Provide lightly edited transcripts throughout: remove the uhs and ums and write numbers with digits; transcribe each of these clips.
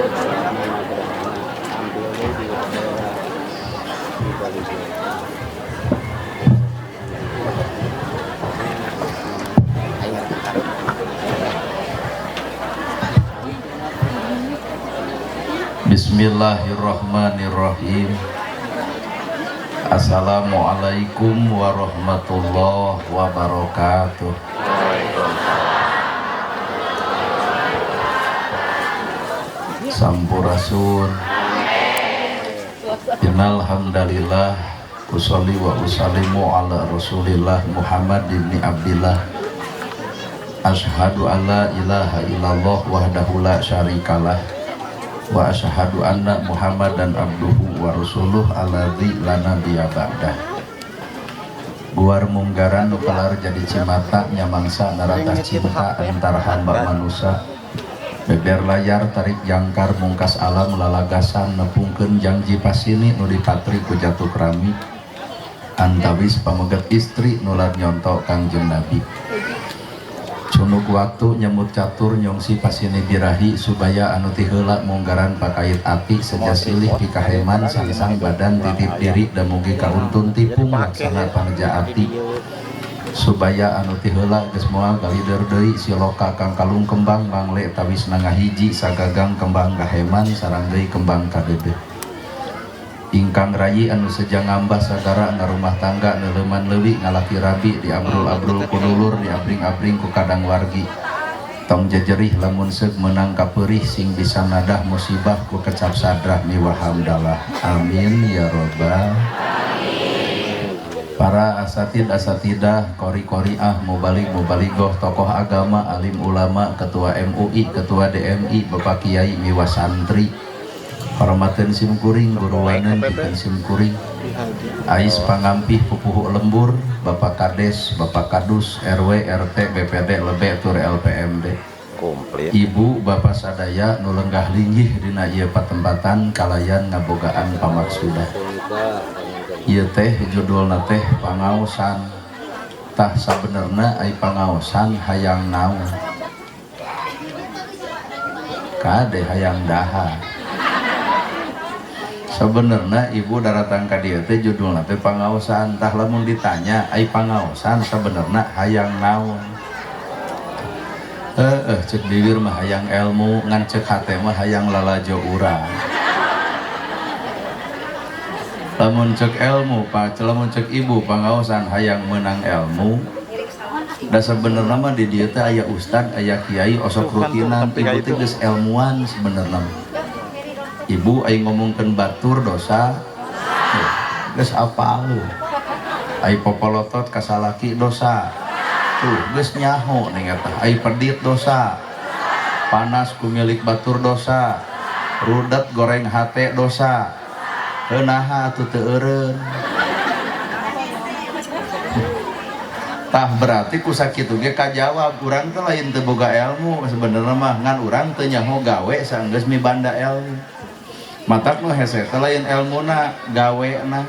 Tampil deui di daerah Cibaligo. Bismillahirrahmanirrahim. Assalamualaikum warahmatullahi wabarakatuh. Sampurasun. Innal hamdalillah usolli wa usallimu ala Rasulillah Muhammad ibni Abdillah. Asyhadu alla ilaha illallah wahdahu la syarikalah wa asyhadu anna Muhammadan abduhu wa rasuluh alladzi la nabiyya ba'dah. Buar munggaran nu kelar jadi cimata nyamangsa naratah cinta antar hamba manusia. Beber layar tarik jangkar mungkas alam lalagasan nepungkeun janji pasini nu dipatri ku jatuh rami antawis pameget istri nular nyonto Kangjeng Nabi. Cunuk waktu nyemut catur nyongsi pasini birahi supaya anu ti heula munggaran pakait ati seja silih pikaheman sangsang badan titip diri dan mugi kauntun tipung laksana pangja ati supaya anu ti heula geus moal galider deui siloka kang kalung kembang mangle tawis nangahiji sagagang kembang kaheman sarang deui kembang kadeudeuh. Ingkang rayi anu seja ngambah sagara ngarumah tangga neuleman leuwi ngalaki rabi diabrul-abrul ku dulur diabring-abring ku kadang wargi tong jejerih lamun seug meunang kapeurih sing bisa nadah musibah ku kecap sadrah miwah hamdalah. Amin ya robbal alamin. Para asatid asatidah, qori qoriah, mubalig mubaligoh, tokoh agama, alim ulama, ketua MUI, ketua DMI, bapak kiai miwah santri, hormateun sim kuring, guruwaneun pikeun sim kuring, ais pangampih pupuhu lembur, bapak kades, bapak kadus, RW, RT, BPD, lebe tur LPMD, Komplit. Ibu bapak sadaya nu lenggah linggih dina ieu patempatan kalayan ngabogaan pamaksudah. Ieu teh judulna teh pangaosan. Tah sabenerna ai pangaosan hayang naon? Kade hayang dahar. Sebenarnya ibu daratang ka dieu teh judulna teh pangaosan. Tah lamun ditanya ai pangaosan sabenerna hayang naon? Cek bibir mah hayang ilmu, ngan cek hate mah hayang lalajo urang. Lamun cek ilmu, pak, lamun cek ibu pangaosan hayang menang ilmu. Da sebenarnya mah di dieu teh aya ustad, aya kiai osok rutinan, ibu teh geus ilmuan sebenarnya. Ibu ai ngomongkeun batur dosa, geus apal. Ai popolotot ka salaki dosa. Tuh geus nyaho ning eta. Ai pedit dosa. Panas ku milik batur dosa. Rudet goreng hate dosa. Heuh naha atuh teu eureun. Tah berarti ku sakitu ge kajawab urang teh lain teu boga ilmu sebenarnya mah, ngan urang teu nyaho gawe saenggeus mibanda ilmu. Matak nu hese teh lain elmuna, gawena.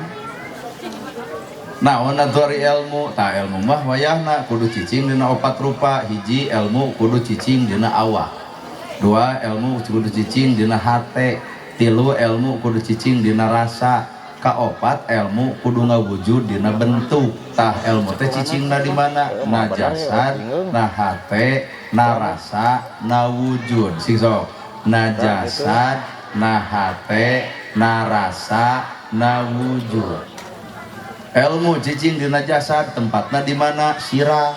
Naon atuh ari ilmu? Tah ilmu mah wayahna kudu cicing dina opat rupa. Hiji, ilmu kudu cicing dina awak. Dua, ilmu kudu cicing dina hate. Tilu, ilmu kudu cicing dina rasa. Kaopat, ilmu kudu ngawujud dina bentuk. Tah ilmu teh cicingna di mana? Na jasad, na hate, na rasa, na wujud. Sing sok. Na jasad, na hate, na rasa, na wujud. Ilmu cicing dina jasad, tempatna di mana? Sirah.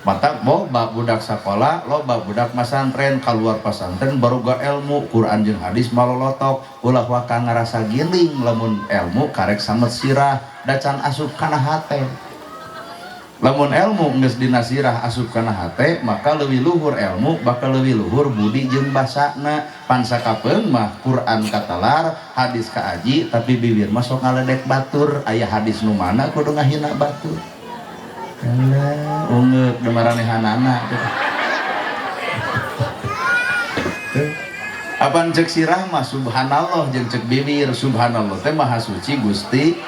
Matak loba budak sakola, loba budak masantren, keluar pasantren baru ga ilmu Quran jeung hadis malolotok, ulah waka ngarasa giling lamun ilmu karek samet sirah da can asup kana hate. Lamun ilmu geus dina sirah asup kana hate, maka leuwih luhur ilmu bakal leuwih luhur budi jeung basana. Pan sakapeung mah Quran katalar, hadis kaaji, tapi bibir mah sok ngaledek batur. Aya hadis nu mana kudu ngahina batur. Alah, ungeuk demaranehanana. Tuh. Apan cek sirah mah subhanallah jeung cek bibir subhanallah teh maha suci Gusti.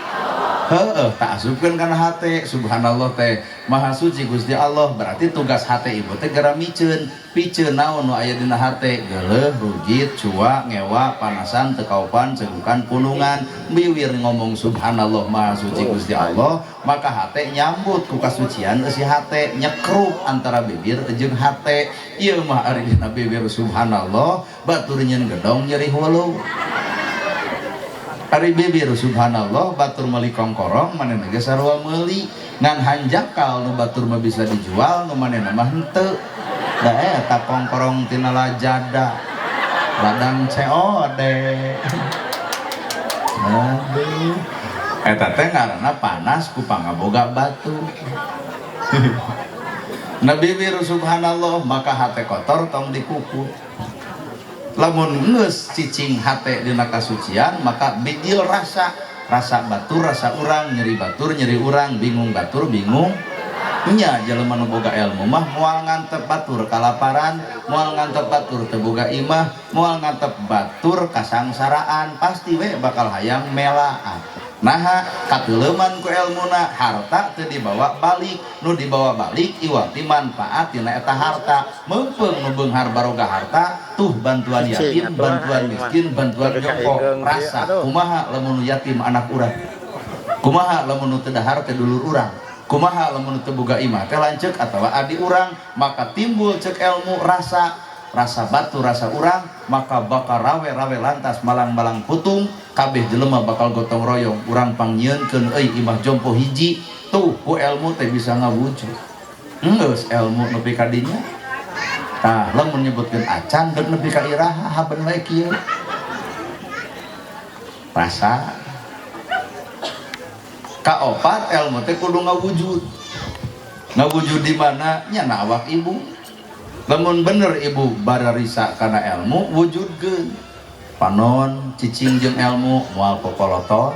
Heeh, tak asupkeun kana hate. Subhanallah teh maha suci Gusti Allah, berarti tugas hate ibu teh geura miceun. Piceun naon nu aya dina hate? Geuleuh, rujit, cua, ngewa, panasan, teu kaupan, cegukan, punungan. Biwir ngomong subhanallah maha suci Gusti Allah, maka hate nyambut ku kasucian eusi hate, nyekrup antara bibir jeung hate. Ieu mah ari dina bibir subhanallah, batur nyeun gedong nyeri hulu. Ari bibir subhanallah batur meuli kongkorong manehna ge sarua meuli, ngan hanjakal nu batur mah bisa dijual, nu manehna mah henteu. Da eta kongkorong tina lajada ladang COD. Aduh, eta teh ngaranna panas ku pangaboga batu. Nah bibir subhanallah maka hate kotor tong dikukur. Lamun geus cicing hate dina kasucian maka bijil rasa, rasa batur rasa urang, nyeri batur nyeri urang, bingung batur bingung. Nya jelema nu boga ilmu mah moal ngantep batur kalaparan, moal ngantep batur teu boga imah, moal ngantep batur kasangsaraan, pasti we bakal hayang melaan. Naha kateuleman ku elmuna, harta teu dibawa balik, nu dibawa balik iwati manfaat tina eta harta. Meungpeung nu beunghar baroga harta, tuh bantuan yatim, bantuan miskin, bantuan jompo. Rasa kumaha lamun nu yatim anak urang, kumaha lamun nu teu dahar teh dulur urang, kumaha lamun nu teu boga imah teh lanceuk atawa adi urang. Maka timbul cek ilmu rasa, rasa batu rasa urang, maka bakal rawe-rawe lantas malang-malang putung, kabeh jelema bakal gotong royong urang pangnyieunkeun euy imah jompo hiji. Tuh ku ilmu teh bisa ngawujud. Geus ilmu nepi ka dinya. Tah lamun nyebutkeun acan deuk nepi ka iraha haben wae kieu. Rasa kaopat ilmu teh kudu ngawujud. Ngawujud di mana? Nya na awak ibu. Lamun bener ibu bararisa kana ilmu, wujudkeun. Panon cicing jeung ilmu moal popolotot,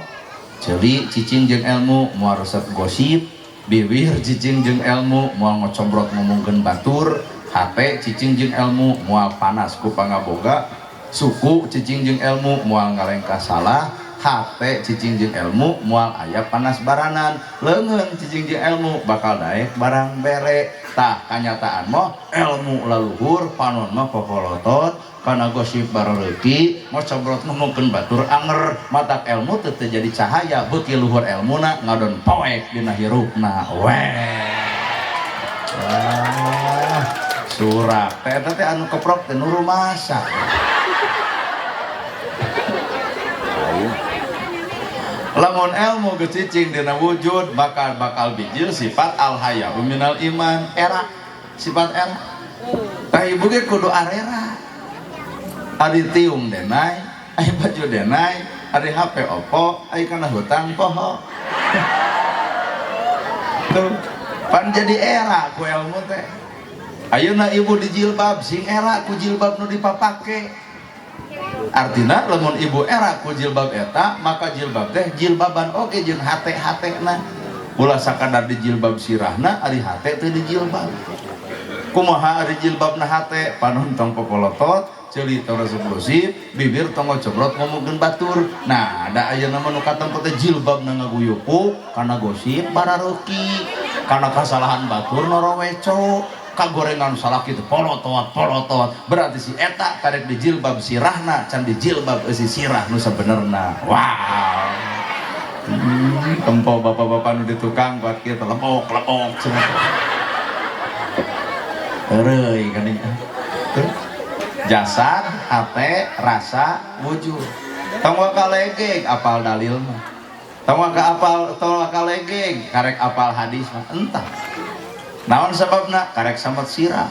ceuli cicing jeung ilmu moal resep gosip, bibir cicing jeung ilmu moal ngocobrot ngomongkeun batur, hate cicing jeung ilmu moal panas ku pangaboga, suku cicing jeung ilmu moal ngalengkah salah, hate cicing jeung ilmu moal aya panas baranan, leungeun cicing jeung ilmu bakal daek barang bere. Tah kanyataan mah ilmu laluhur, panon mah popolotot, kana gosip bareuki, ngocobrot ngomongkeun batur anger, matak ilmu teu jadi cahaya, beuki luhur ilmuna ngadon poek dina hirupna we. Wah, surak teh eta teh anu keprok teh nu rumasa. Lamun ilmu gecicing dina wujud bakal bakal bijil sifat al haya minal iman, era sifat era. Tah ibu ge kudu arera. Ari tiung denai, ari baju denai, ari HP opo, ari kana hutang poho. Tuh, pan jadi era ku ilmu teh. Ayeuna ibu di jilbab sing era ku jilbab nu dipapake. Artina lamun ibu era ku jilbab eta maka jilbab teh jilbaban oge jeung hate-hatena. Ulah sakadar di jilbab sirahna ari hate teu di jilbab. Kumaha ari jilbabna hate? Panon tong popolotot, ceuli tong resep gosip, bibir tong ngocobrot ngomongkeun batur. Nah, da ayeuna mah nu katempo teh jilbabna ngaguyupu kana gosip barareuki, kana kasalahan batur noroweco, kagorengan salah kitu polotot polotot. Berarti si eta karek di jilbab sirahna can di jilbab eusi sirah nu sabenerna. Wow. Tempo bapak-bapak nu di tukang buat kieu lepok lepok cenah. Heureuy kadinya. Tuh. Jasad, hate, rasa, wujud. Tong wakalegeg apal dalil mah. Tong waka apal, tong wakalegeg karek apal hadis mah entah. Naon sababna? Karek samet sirah.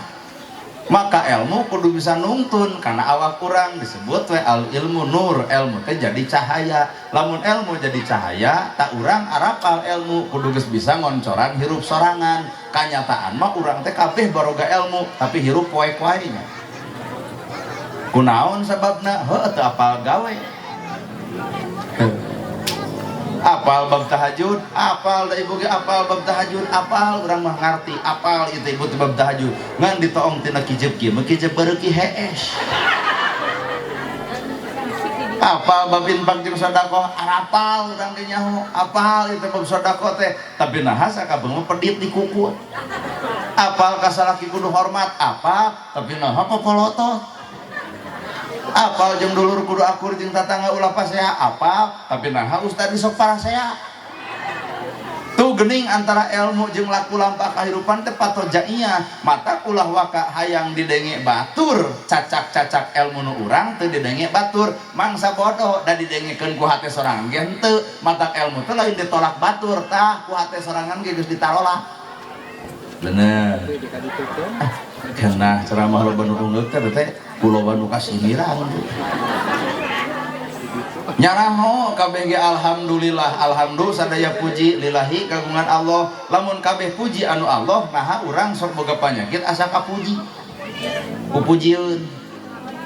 Maka ilmu kudu bisa nungtun karena awak kurang disebut we al ilmu nur, ilmu teh jadi cahaya. Lamun ilmu jadi cahaya, tak urang arapal ilmu kudu geus bisa ngoncoran hirup sorangan. Kanyataan mah urang teh kabeh baroga ilmu, tapi hirup poek wae nya. Kunaon sababna? Heuh teu apal gawe. Apal bab tahajud, apal da ibu ge apal bab tahajud, apal urang mah ngarti, apal ieu teh ibu teh bab tahajud. Ngan ditoong tina kijep kieu mah kijep bareuki hees. Apa bab infak jeung sedekah arapal urang ge nyaho apal itu bab sedekah teh tapi naha sakabeng mah pedit di kuku. Apal ka salaki kudu hormat apa tapi naha popolotot. Apal jeung dulur kudu akur jeung tatangga ulah pasea apal tapi naha ustad sok parasea. Tuh gening antara ilmu jeung laku lampah kahirupan teh patojaiyah mata ulah waka hayang didenge batur cacak-cacak ilmu nu urang teu didenge batur mangsa bodoh da didengekeun ku hate sorangan ge henteu mata ilmu teh lain ditolak batur tah ku hate sorangan ge geus ditarolak bener. Kena ceramah loba nu ungeuk teh teh kuloba nu kasindiran nyaraho kabeh ge alhamdulillah alhamdulillah sadaya puji lillahi kagungan Allah lamun kabeh puji anu Allah naha urang sok boga panyakit asa kapuji kupujieun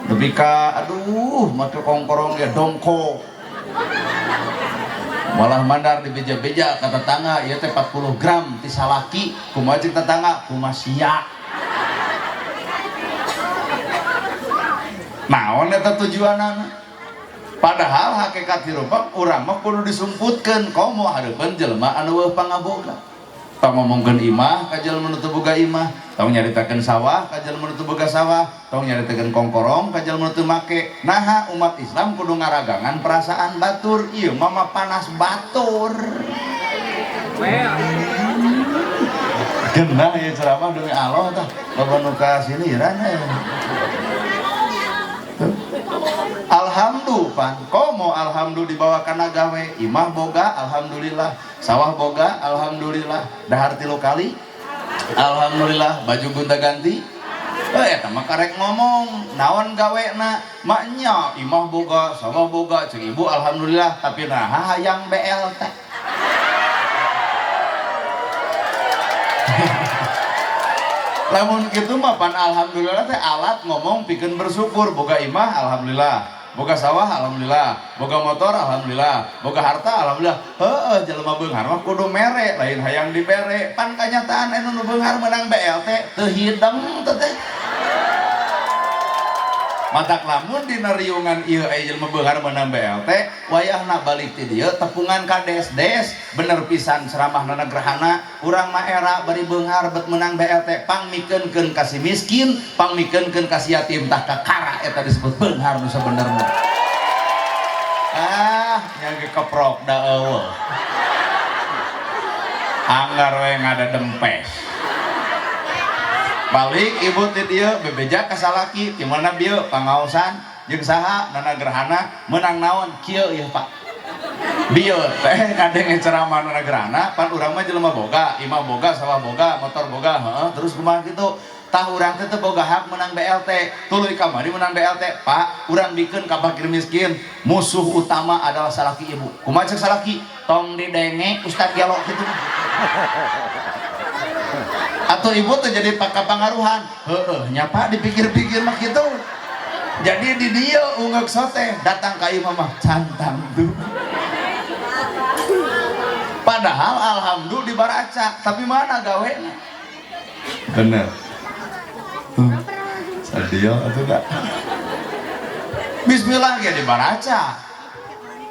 nepi ka aduh make kongkorong ge dongko malah mandar dibeja-beja ka tetangga ieu teh 40 gram ti salaki kumaha jeung tetangga kumaha sia naon eta tujuanana. Padahal hakikat hirup urang mah kudu disumputkeun komo hareupeun jelema anu eueuh pangaboga. Tong ngomongkeun imah ka jelema nu teu boga imah, tong nyaritakeun sawah ka jelema nu teu boga sawah, tong nyaritakeun kongkorong ka jelema nu teu make. Naha umat Islam kudu ngaragangan perasaan batur, ieu mah mah panas batur. Genah ieu ceramah demi Allah tah, loba nu ka sini Alhamdulillah pan komo alhamdulillah dibawa kana gawe imah boga alhamdulillah sawah boga alhamdulillah dahar 3 kali alhamdulillah baju gonta ganti eta mah karek ngomong naon gawena maknya imah boga sawah boga cek ibu alhamdulillah tapi naha hayang BLT. Lamun kitu mah pan alhamdulillah teh alat ngomong pikeun bersyukur boga imah alhamdulillah boga sawah alhamdulillah boga motor alhamdulillah boga harta alhamdulillah heueuh jelema beunghar mah kudu mere lain hayang dibere pan kanyataan anu nu beunghar meunang BLT teu hideng teh teh matak lamun dina riungan ieu aya jelema beunghar meunang BLT wayahna balik ti dieu tepungan ka des-des bener pisan ceramahna gerhana urang mah era bari beunghar bet meunang BLT pangmikeunkeun ka si miskin pangmikeunkeun ka si yatim tah kakara eta disebut beunghar nu sabenerna. Ah nya ge keprok da eueuh anggar we ngada dempes balik ibu ti dieu bebeja ka salaki ti mana bieu pangaosan jeung saha nana gerhana meunang naon kieu ieu Pak bieu teh ngadenge ceramah nana gerhana pan urang mah jelema boga imah boga sawah boga motor boga heeh terus kumaha kitu tah urang teh teu boga hak meunang BLT tuluy kamari meunang BLT Pak urang bikeun ka fakir miskin musuh utama adalah salaki ibu kumaha cek salaki tong didenge ustad gelo kitu atau ibu tuh jadi pakapangaruhan heeh nya Pak dipikir-pikir mah kitu jadi di dieu ungeuk sote datang ka imah mah cantang tuh padahal alhamdulillah dibaraca tapi mana gawena bener sadio atuh da bismillah ge dibaraca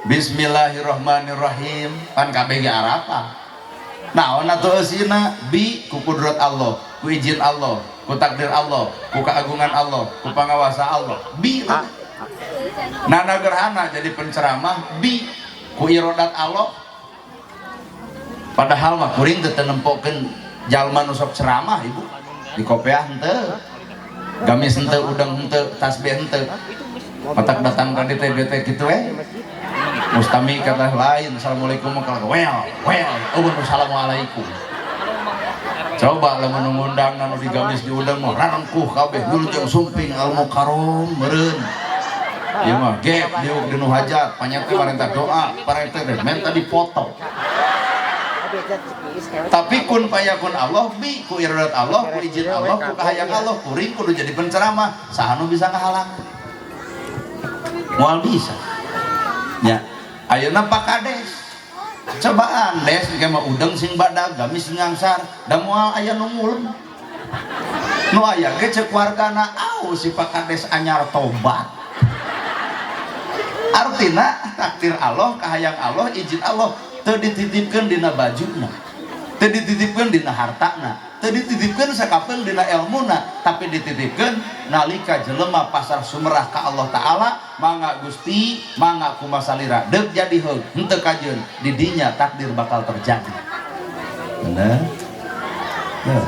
bismillahirrahmanirrahim pan kabeh ge arapal naon atuh eusina bi ku kudrat Allah ku izin Allah ku takdir Allah ku keagungan Allah ku pangawasa Allah bi nana gerhana jadi penceramah bi ku irodat Allah padahal mah kuring teu nempokeun jalma nu sok ceramah ibu di kopeah henteu gamis henteu udang henteu tasbih henteu matak datang ka dieu teh kitu we mustami kata lain assalamualaikum kalau well well oh assalamualaikum coba lamun ngundang anu di gamis diundang mah rarengkuh kabeh dulu jeung sumping al mukarrom meureun ieu mah gep diuk dinu hajat panyate parentah doa parentah teh menta dipoto tapi kun payakun Allah bi ku iradat Allah ku izin Allah ku kahayang Allah kuring kudu jadi penceramah saha nu bisa ngahalang moal bisa nya ayeuna Pak Kades cobaan des engke mah udeng sing badag gamis sing ngangsar da moal aya nu ngulem nu aya ge ceuk wargana au si Pak Kades anyar tobat. Artina takdir Allah, kahayang Allah, izin Allah teu dititipkeun dina bajuna, teu dititipkeun dina hartana, teu dititipkeun sakapeng dina elmuna, tapi dititipkeun nalika jelema pasrah sumerah ka Allah Ta'ala, mangga Gusti, mangga kumaha salira, deuk jadi heug henteu kajeun, di dinya takdir bakal terjadi. Bener? Tuh.